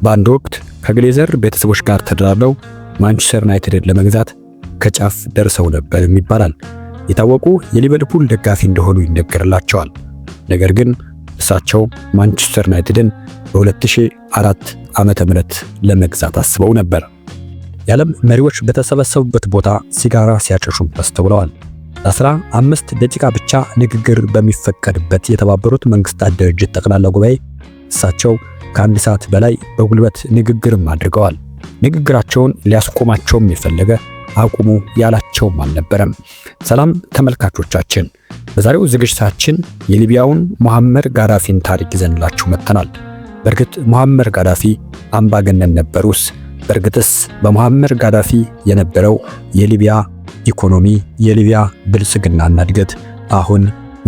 በአንድ ወቅት ከግሌዘር ቤተሰቦች ጋር ተደራድረው ማንቸስተር ዩናይትድን ለመግዛት ከጫፍ ደርሰው ነበርም ይባላል። የታወቁ የሊቨርፑል ደጋፊ እንደሆኑ ይነገርላቸዋል። ነገር ግን እሳቸው ማንቸስተር ዩናይትድን በ2004 ዓመተ ምህረት ለመግዛት አስበው ነበር። የዓለም መሪዎች በተሰበሰቡበት ቦታ ሲጋራ ሲያጨሹም ተስተውለዋል። ለ15 ደቂቃ ብቻ ንግግር በሚፈቀድበት የተባበሩት መንግስታት ድርጅት ጠቅላላ ጉባኤ እሳቸው ከአንድ ሰዓት በላይ በጉልበት ንግግርም አድርገዋል። ንግግራቸውን ሊያስቆማቸውም የፈለገ አቁሙ ያላቸውም አልነበረም። ሰላም ተመልካቾቻችን፣ በዛሬው ዝግጅታችን የሊቢያውን ሙአመር ጋዳፊን ታሪክ ይዘንላችሁ መጥተናል። በእርግጥ ሙአመር ጋዳፊ አምባገነን ነበሩስ? በእርግጥስ በሙአመር ጋዳፊ የነበረው የሊቢያ ኢኮኖሚ፣ የሊቢያ ብልጽግናና እድገት አሁን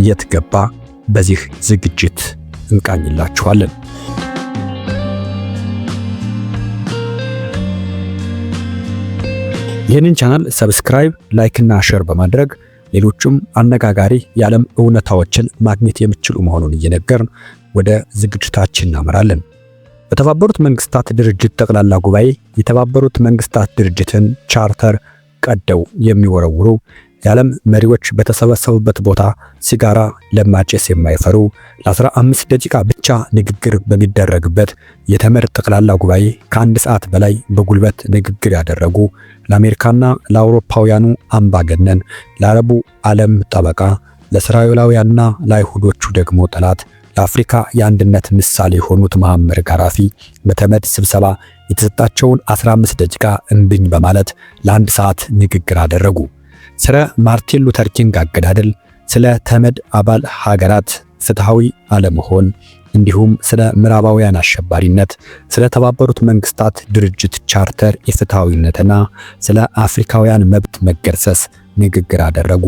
የት ገባ? በዚህ ዝግጅት እንቃኝላችኋለን። ይህንን ቻናል subscribe፣ like እና share በማድረግ ሌሎችም አነጋጋሪ የዓለም እውነታዎችን ማግኘት የሚችሉ መሆኑን እየነገርን ወደ ዝግጅታችን እናመራለን። በተባበሩት መንግስታት ድርጅት ጠቅላላ ጉባኤ የተባበሩት መንግስታት ድርጅትን ቻርተር ቀደው የሚወረውሩ፣ የዓለም መሪዎች በተሰበሰቡበት ቦታ ሲጋራ ለማጨስ የማይፈሩ፣ ለ15 ደቂቃ ብቻ ንግግር በሚደረግበት የተመድ ጠቅላላ ጉባኤ ከአንድ ሰዓት በላይ በጉልበት ንግግር ያደረጉ፣ ለአሜሪካና ለአውሮፓውያኑ አምባገነን፣ ለአረቡ ዓለም ጠበቃ፣ ለእስራኤላውያንና ለአይሁዶቹ ደግሞ ጠላት፣ ለአፍሪካ የአንድነት ምሳሌ የሆኑት ሙአመር ጋዳፊ በተመድ ስብሰባ የተሰጣቸውን 15 ደቂቃ እምቢኝ በማለት ለአንድ ሰዓት ንግግር አደረጉ። ስለ ማርቲን ሉተር ኪንግ አገዳደል፣ ስለ ተመድ አባል ሀገራት ፍትሃዊ አለመሆን፣ እንዲሁም ስለ ምዕራባውያን አሸባሪነት፣ ስለ ተባበሩት መንግስታት ድርጅት ቻርተር የፍትሃዊነትና ስለ አፍሪካውያን መብት መገርሰስ ንግግር አደረጉ።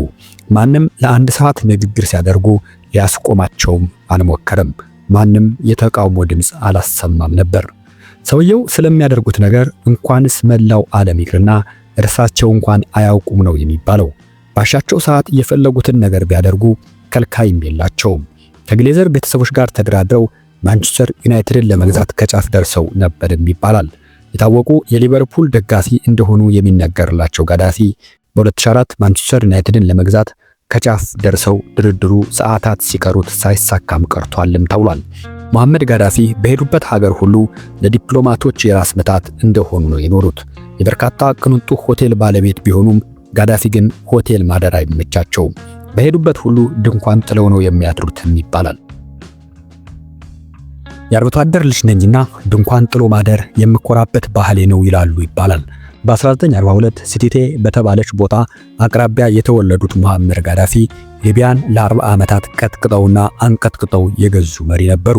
ማንም ለአንድ ሰዓት ንግግር ሲያደርጉ ሊያስቆማቸውም አልሞከረም። ማንም የተቃውሞ ድምፅ አላሰማም ነበር። ሰውየው ስለሚያደርጉት ነገር እንኳንስ መላው ዓለም ይቅርና እርሳቸው እንኳን አያውቁም ነው የሚባለው። ባሻቸው ሰዓት የፈለጉትን ነገር ቢያደርጉ ከልካይም የላቸውም። ከግሌዘር ቤተሰቦች ጋር ተደራድረው ማንቸስተር ዩናይትድን ለመግዛት ከጫፍ ደርሰው ነበርም ይባላል። የታወቁ የሊቨርፑል ደጋፊ እንደሆኑ የሚነገርላቸው ጋዳፊ በ2004 ማንቸስተር ዩናይትድን ለመግዛት ከጫፍ ደርሰው ድርድሩ ሰዓታት ሲቀሩት ሳይሳካም ቀርቷልም ተብሏል። ሙአመር ጋዳፊ በሄዱበት ሀገር ሁሉ ለዲፕሎማቶች የራስ ምታት እንደሆኑ ነው የኖሩት። የበርካታ ቅንጡ ሆቴል ባለቤት ቢሆኑም ጋዳፊ ግን ሆቴል ማደር አይመቻቸውም። በሄዱበት ሁሉ ድንኳን ጥለው ነው የሚያድሩትም ይባላል። የአርብቶ አደር ልጅ ነኝና ድንኳን ጥሎ ማደር የምኮራበት ባህሌ ነው ይላሉ ይባላል። በ1942 ሲቲቴ በተባለች ቦታ አቅራቢያ የተወለዱት ሙአመር ጋዳፊ ሊቢያን ለ40 ዓመታት ቀጥቅጠውና አንቀጥቅጠው የገዙ መሪ ነበሩ።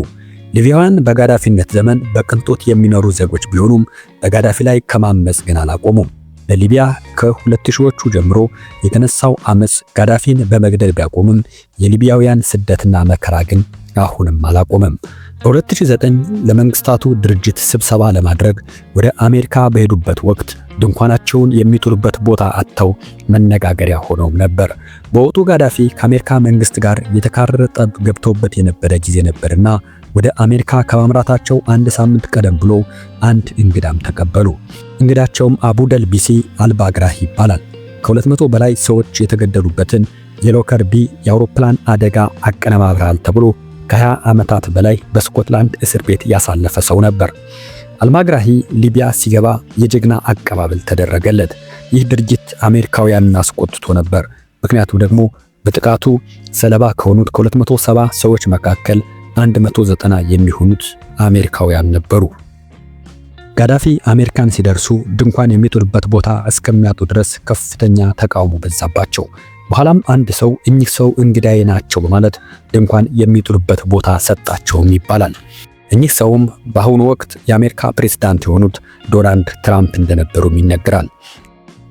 ሊቢያውያን በጋዳፊነት ዘመን በቅንጦት የሚኖሩ ዜጎች ቢሆኑም በጋዳፊ ላይ ከማመጽ ግን አላቆሙም። በሊቢያ ከ2000ዎቹ ጀምሮ የተነሳው አመጽ ጋዳፊን በመግደል ቢያቆምም የሊቢያውያን ስደትና መከራ ግን አሁንም አላቆመም። በ2009 ለመንግስታቱ ድርጅት ስብሰባ ለማድረግ ወደ አሜሪካ በሄዱበት ወቅት ድንኳናቸውን የሚጥሉበት ቦታ አጥተው መነጋገሪያ ሆነውም ነበር። በወቅቱ ጋዳፊ ከአሜሪካ መንግስት ጋር የተካረረ ጠብ ገብተውበት የነበረ ጊዜ ነበርና ወደ አሜሪካ ከማምራታቸው አንድ ሳምንት ቀደም ብሎ አንድ እንግዳም ተቀበሉ። እንግዳቸውም አቡደልቢሲ አልባግራህ ይባላል። ከ200 በላይ ሰዎች የተገደሉበትን የሎከርቢ የአውሮፕላን አደጋ አቀነባብረሃል ተብሎ ከ20 ዓመታት በላይ በስኮትላንድ እስር ቤት ያሳለፈ ሰው ነበር። አልማግራሂ ሊቢያ ሲገባ የጀግና አቀባበል ተደረገለት። ይህ ድርጊት አሜሪካውያንን አስቆጥቶ ነበር። ምክንያቱም ደግሞ በጥቃቱ ሰለባ ከሆኑት ከ270 ሰዎች መካከል 190 የሚሆኑት አሜሪካውያን ነበሩ። ጋዳፊ አሜሪካን ሲደርሱ ድንኳን የሚጥሉበት ቦታ እስከሚያጡ ድረስ ከፍተኛ ተቃውሞ በዛባቸው። በኋላም አንድ ሰው እኚህ ሰው እንግዳዬ ናቸው በማለት ድንኳን የሚጥሉበት ቦታ ሰጣቸውም ይባላል። እኚህ ሰውም በአሁኑ ወቅት የአሜሪካ ፕሬዝዳንት የሆኑት ዶናልድ ትራምፕ እንደነበሩም ይነገራል።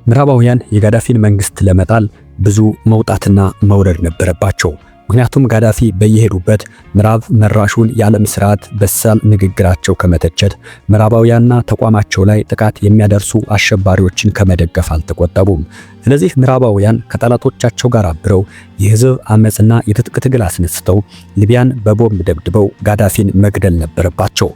ምዕራባውያን የጋዳፊን መንግስት ለመጣል ብዙ መውጣትና መውረድ ነበረባቸው። ምክንያቱም ጋዳፊ በየሄዱበት ምዕራብ መራሹን የዓለም ስርዓት በሳል ንግግራቸው ከመተቸት፣ ምዕራባውያንና ተቋማቸው ላይ ጥቃት የሚያደርሱ አሸባሪዎችን ከመደገፍ አልተቆጠቡም። ስለዚህ ምዕራባውያን ከጠላቶቻቸው ጋር አብረው የህዝብ አመፅና የትጥቅ ትግል አስነስተው ሊቢያን በቦምብ ደብድበው ጋዳፊን መግደል ነበረባቸው።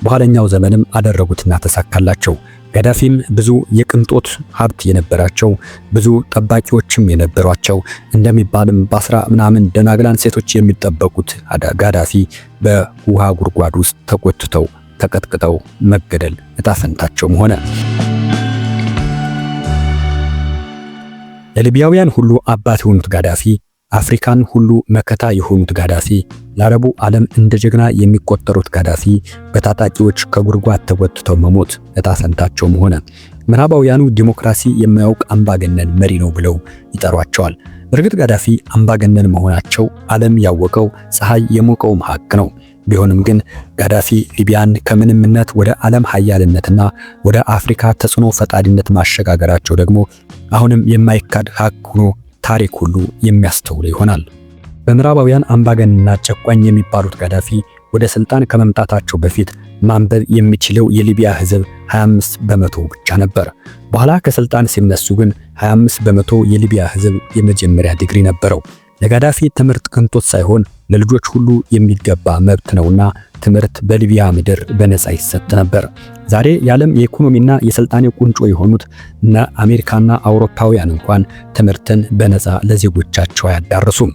በኋለኛው ዘመንም አደረጉትና ተሳካላቸው። ጋዳፊም ብዙ የቅንጦት ሀብት የነበራቸው፣ ብዙ ጠባቂዎችም የነበሯቸው፣ እንደሚባልም በአስራ ምናምን ደናግላን ሴቶች የሚጠበቁት ጋዳፊ በውሃ ጉድጓድ ውስጥ ተጎትተው ተቀጥቅጠው መገደል እጣ ፈንታቸውም ሆነ። ለሊቢያውያን ሁሉ አባት የሆኑት ጋዳፊ፣ አፍሪካን ሁሉ መከታ የሆኑት ጋዳፊ፣ ለአረቡ ዓለም እንደ ጀግና የሚቆጠሩት ጋዳፊ በታጣቂዎች ከጉድጓድ ተጎትተው መሞት እጣ ፈንታቸውም ሆነ። ምዕራባውያኑ ዲሞክራሲ የማያውቅ አምባገነን መሪ ነው ብለው ይጠሯቸዋል። በእርግጥ ጋዳፊ አምባገነን መሆናቸው ዓለም ያወቀው፣ ፀሐይ የሞቀውም ሀቅ ነው። ቢሆንም ግን ጋዳፊ ሊቢያን ከምንምነት ወደ ዓለም ሀያልነትና ወደ አፍሪካ ተጽዕኖ ፈጣሪነት ማሸጋገራቸው ደግሞ አሁንም የማይካድ ሀቅ ሆኖ ታሪክ ሁሉ የሚያስተውለው ይሆናል። በምዕራባውያን አምባገነንና ጨቋኝ የሚባሉት ጋዳፊ ወደ ስልጣን ከመምጣታቸው በፊት ማንበብ የሚችለው የሊቢያ ሕዝብ 25% ብቻ ነበር። በኋላ ከስልጣን ሲነሱ ግን 25% የሊቢያ ሕዝብ የመጀመሪያ ዲግሪ ነበረው። ለጋዳፊ ትምህርት ቅንጦት ሳይሆን ለልጆች ሁሉ የሚገባ መብት ነውና ትምህርት በሊቢያ ምድር በነፃ ይሰጥ ነበር። ዛሬ የዓለም የኢኮኖሚና የስልጣኔ ቁንጮ የሆኑት እነ አሜሪካና አውሮፓውያን እንኳን ትምህርትን በነፃ ለዜጎቻቸው አያዳርሱም።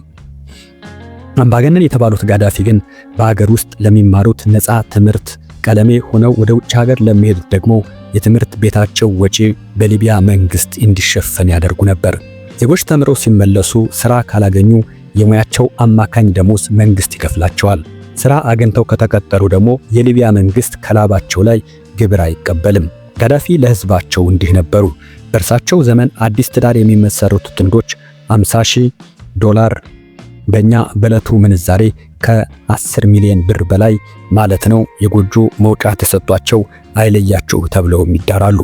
አምባገነን የተባሉት ጋዳፊ ግን በሀገር ውስጥ ለሚማሩት ነፃ ትምህርት ቀለሜ ሆነው ወደ ውጭ ሀገር ለሚሄዱት ደግሞ የትምህርት ቤታቸው ወጪ በሊቢያ መንግስት እንዲሸፈን ያደርጉ ነበር። ዜጎች ተምረው ሲመለሱ ስራ ካላገኙ የሙያቸው አማካኝ ደሞዝ መንግስት ይከፍላቸዋል። ስራ አግኝተው ከተቀጠሩ ደግሞ የሊቢያ መንግስት ከላባቸው ላይ ግብር አይቀበልም። ጋዳፊ ለህዝባቸው እንዲህ ነበሩ። በእርሳቸው ዘመን አዲስ ትዳር የሚመሰርቱ ጥንዶች 50 ሺህ ዶላር፣ በእኛ በዕለቱ ምንዛሬ ከ10 ሚሊዮን ብር በላይ ማለት ነው፣ የጎጆ መውጫ ተሰጥቷቸው አይለያቸው ተብለውም ይዳራሉ።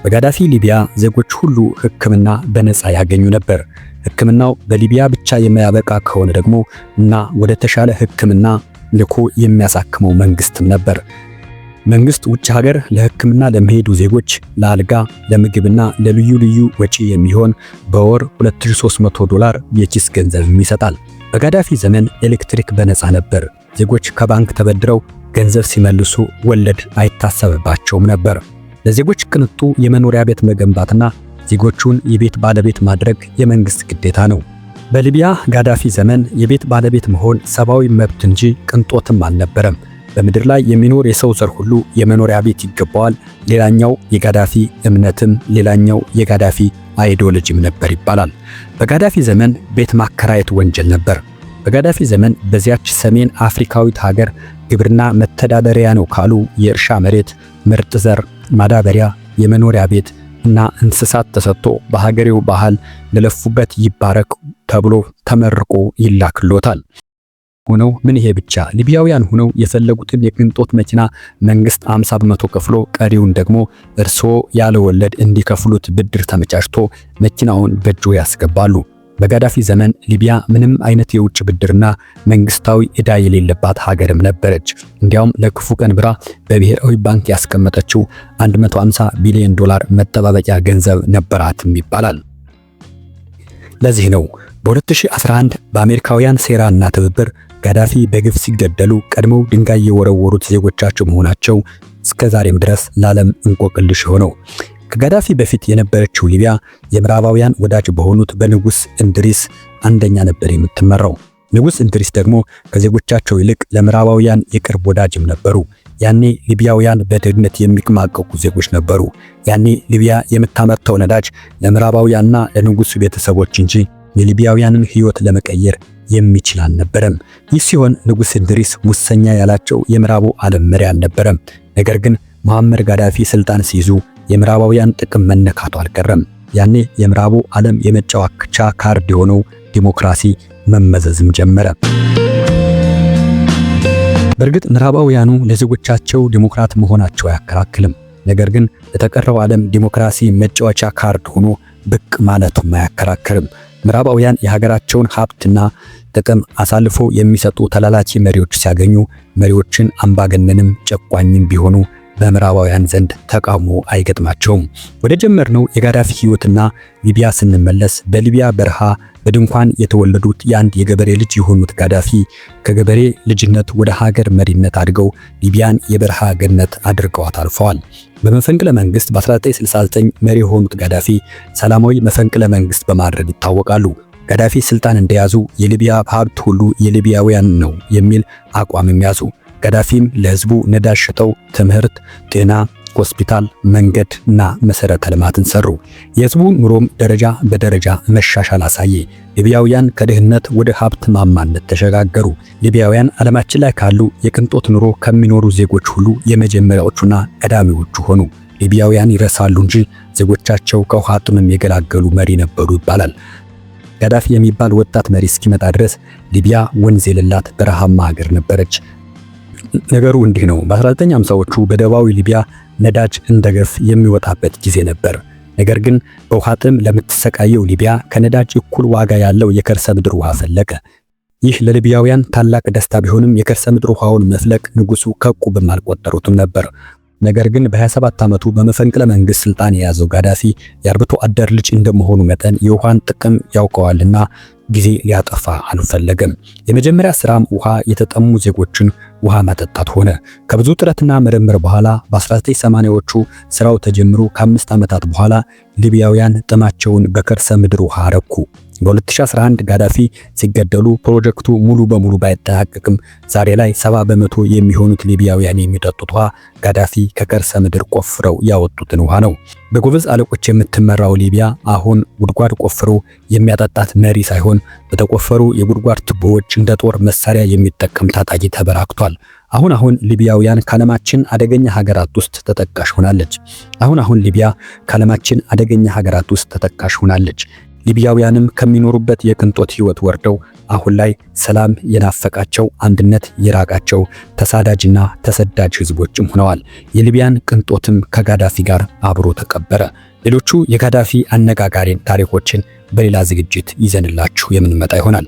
በጋዳፊ ሊቢያ ዜጎች ሁሉ ሕክምና በነፃ ያገኙ ነበር። ሕክምናው በሊቢያ ብቻ የማያበቃ ከሆነ ደግሞ እና ወደ ተሻለ ሕክምና ልኮ የሚያሳክመው መንግስትም ነበር። መንግስት ውጭ ሀገር ለሕክምና ለሚሄዱ ዜጎች ለአልጋ፣ ለምግብና ለልዩ ልዩ ወጪ የሚሆን በወር 2300 ዶላር የኪስ ገንዘብም ይሰጣል። በጋዳፊ ዘመን ኤሌክትሪክ በነፃ ነበር። ዜጎች ከባንክ ተበድረው ገንዘብ ሲመልሱ ወለድ አይታሰብባቸውም ነበር። ለዜጎች ቅንጡ የመኖሪያ ቤት መገንባትና ዜጎቹን የቤት ባለቤት ማድረግ የመንግስት ግዴታ ነው። በሊቢያ ጋዳፊ ዘመን የቤት ባለቤት መሆን ሰብአዊ መብት እንጂ ቅንጦትም አልነበረም። በምድር ላይ የሚኖር የሰው ዘር ሁሉ የመኖሪያ ቤት ይገባዋል። ሌላኛው የጋዳፊ እምነትም ሌላኛው የጋዳፊ ideology ም ነበር ይባላል። በጋዳፊ ዘመን ቤት ማከራየት ወንጀል ነበር። በጋዳፊ ዘመን በዚያች ሰሜን አፍሪካዊት ሀገር ግብርና መተዳደሪያ ነው ካሉ የእርሻ መሬት፣ ምርጥ ዘር፣ ማዳበሪያ፣ የመኖሪያ ቤት እና እንስሳት ተሰጥቶ በሀገሬው ባህል ለለፉበት ይባረክ ተብሎ ተመርቆ ይላክሎታል። ሆነው ምን ይሄ ብቻ፣ ሊቢያውያን ሆነው የፈለጉትን የቅንጦት መኪና መንግስት 50% ከፍሎ ቀሪውን ደግሞ እርስዎ ያለ ወለድ እንዲከፍሉት ብድር ተመቻችቶ መኪናውን በእጆ ያስገባሉ። በጋዳፊ ዘመን ሊቢያ ምንም አይነት የውጭ ብድርና መንግስታዊ ዕዳ የሌለባት ሀገርም ነበረች። እንዲያውም ለክፉ ቀን ብራ በብሔራዊ ባንክ ያስቀመጠችው 150 ቢሊዮን ዶላር መጠባበቂያ ገንዘብ ነበራትም ይባላል። ለዚህ ነው በ2011 በአሜሪካውያን ሴራና ትብብር ጋዳፊ በግፍ ሲገደሉ ቀድመው ድንጋይ የወረወሩት ዜጎቻቸው መሆናቸው እስከ ዛሬም ድረስ ለዓለም እንቆቅልሽ ሆነው። ከጋዳፊ በፊት የነበረችው ሊቢያ የምዕራባውያን ወዳጅ በሆኑት በንጉስ እንድሪስ አንደኛ ነበር የምትመራው። ንጉስ እንድሪስ ደግሞ ከዜጎቻቸው ይልቅ ለምዕራባውያን የቅርብ ወዳጅም ነበሩ። ያኔ ሊቢያውያን በድህነት የሚማቀቁ ዜጎች ነበሩ። ያኔ ሊቢያ የምታመርተው ነዳጅ ለምዕራባውያንና ለንጉሱ ቤተሰቦች እንጂ የሊቢያውያንን ሕይወት ለመቀየር የሚችል አልነበረም። ይህ ሲሆን ንጉስ እንድሪስ ሙሰኛ ያላቸው የምዕራቡ ዓለም መሪ አልነበረም። ነገር ግን ሙአመር ጋዳፊ ስልጣን ሲይዙ የምዕራባውያን ጥቅም መነካቱ አልቀረም። ያኔ የምዕራቡ ዓለም የመጫወቻ ካርድ የሆነው ዲሞክራሲ መመዘዝም ጀመረ። በእርግጥ ምዕራባውያኑ ለዜጎቻቸው ዲሞክራት መሆናቸው አያከራክልም። ነገር ግን ለተቀረው ዓለም ዲሞክራሲ መጫወቻ ካርድ ሆኖ ብቅ ማለቱም አያከራክርም። ምዕራባውያን የሀገራቸውን ሀብትና ጥቅም አሳልፎ የሚሰጡ ተላላኪ መሪዎች ሲያገኙ መሪዎችን አምባገነንም ጨቋኝም ቢሆኑ በምዕራባውያን ዘንድ ተቃውሞ አይገጥማቸውም። ወደ ጀመርነው የጋዳፊ ሕይወትና ሊቢያ ስንመለስ በሊቢያ በረሃ በድንኳን የተወለዱት የአንድ የገበሬ ልጅ የሆኑት ጋዳፊ ከገበሬ ልጅነት ወደ ሀገር መሪነት አድገው ሊቢያን የበረሃ ገነት አድርገዋት አልፈዋል። በመፈንቅለ መንግስት በ1969 መሪ የሆኑት ጋዳፊ ሰላማዊ መፈንቅለ መንግስት በማድረግ ይታወቃሉ። ጋዳፊ ስልጣን እንደያዙ የሊቢያ ሀብት ሁሉ የሊቢያውያን ነው የሚል አቋምም ያዙ። ጋዳፊም ለህዝቡ ነዳጅ ሸጠው ትምህርት፣ ጤና፣ ሆስፒታል፣ መንገድ እና መሰረተ ልማትን ሰሩ። የህዝቡ ኑሮም ደረጃ በደረጃ መሻሻል አሳየ። ሊቢያውያን ከድህነት ወደ ሀብት ማማነት ተሸጋገሩ። ሊቢያውያን ዓለማችን ላይ ካሉ የቅንጦት ኑሮ ከሚኖሩ ዜጎች ሁሉ የመጀመሪያዎቹና ቀዳሚዎቹ ሆኑ። ሊቢያውያን ይረሳሉ እንጂ ዜጎቻቸው ከውሃ ጥምም የገላገሉ መሪ ነበሩ ይባላል። ጋዳፊ የሚባል ወጣት መሪ እስኪመጣ ድረስ ሊቢያ ወንዝ የሌላት በረሃማ ሀገር ነበረች። ነገሩ እንዲህ ነው። በ1950ዎቹ በደቡባዊ ሊቢያ ነዳጅ እንደ ገፍ የሚወጣበት ጊዜ ነበር። ነገር ግን በውሃ ጥም ለምትሰቃየው ሊቢያ ከነዳጅ እኩል ዋጋ ያለው የከርሰ ምድር ውሃ ፈለቀ። ይህ ለሊቢያውያን ታላቅ ደስታ ቢሆንም የከርሰ ምድር ውሃውን መፍለቅ ንጉሱ ከቁብም አልቆጠሩትም ነበር። ነገር ግን በ27 ዓመቱ በመፈንቅለ መንግስት ስልጣን የያዘው ጋዳፊ የአርብቶ አደር ልጅ እንደመሆኑ መጠን የውሃን ጥቅም ያውቀዋልና ጊዜ ሊያጠፋ አልፈለገም። የመጀመሪያ ስራም ውሃ የተጠሙ ዜጎችን ውሃ ማጠጣት ሆነ። ከብዙ ጥረትና ምርምር በኋላ በ1980ዎቹ ስራው ተጀምሮ ከ5 ዓመታት በኋላ ሊቢያውያን ጥማቸውን በከርሰ ምድር ውሃ ረኩ። በ2011 ጋዳፊ ሲገደሉ ፕሮጀክቱ ሙሉ በሙሉ ባይጠናቀቅም ዛሬ ላይ 70% የሚሆኑት ሊቢያውያን የሚጠጡት ውሃ ጋዳፊ ከከርሰ ምድር ቆፍረው ያወጡትን ውሃ ነው። በጎበዝ አለቆች የምትመራው ሊቢያ አሁን ጉድጓድ ቆፍሮ የሚያጠጣት መሪ ሳይሆን በተቆፈሩ የጉድጓድ ቱቦዎች እንደ ጦር መሳሪያ የሚጠቀም ታጣቂ ተበራክቷል። አሁን አሁን ሊቢያውያን ከዓለማችን አደገኛ ሀገራት ውስጥ ተጠቃሽ ሆናለች። አሁን አሁን ሊቢያ ከዓለማችን አደገኛ ሀገራት ውስጥ ተጠቃሽ ሆናለች። ሊቢያውያንም ከሚኖሩበት የቅንጦት ህይወት ወርደው አሁን ላይ ሰላም የናፈቃቸው፣ አንድነት የራቃቸው ተሳዳጅና ተሰዳጅ ህዝቦችም ሆነዋል። የሊቢያን ቅንጦትም ከጋዳፊ ጋር አብሮ ተቀበረ። ሌሎቹ የጋዳፊ አነጋጋሪ ታሪኮችን በሌላ ዝግጅት ይዘንላችሁ የምንመጣ ይሆናል።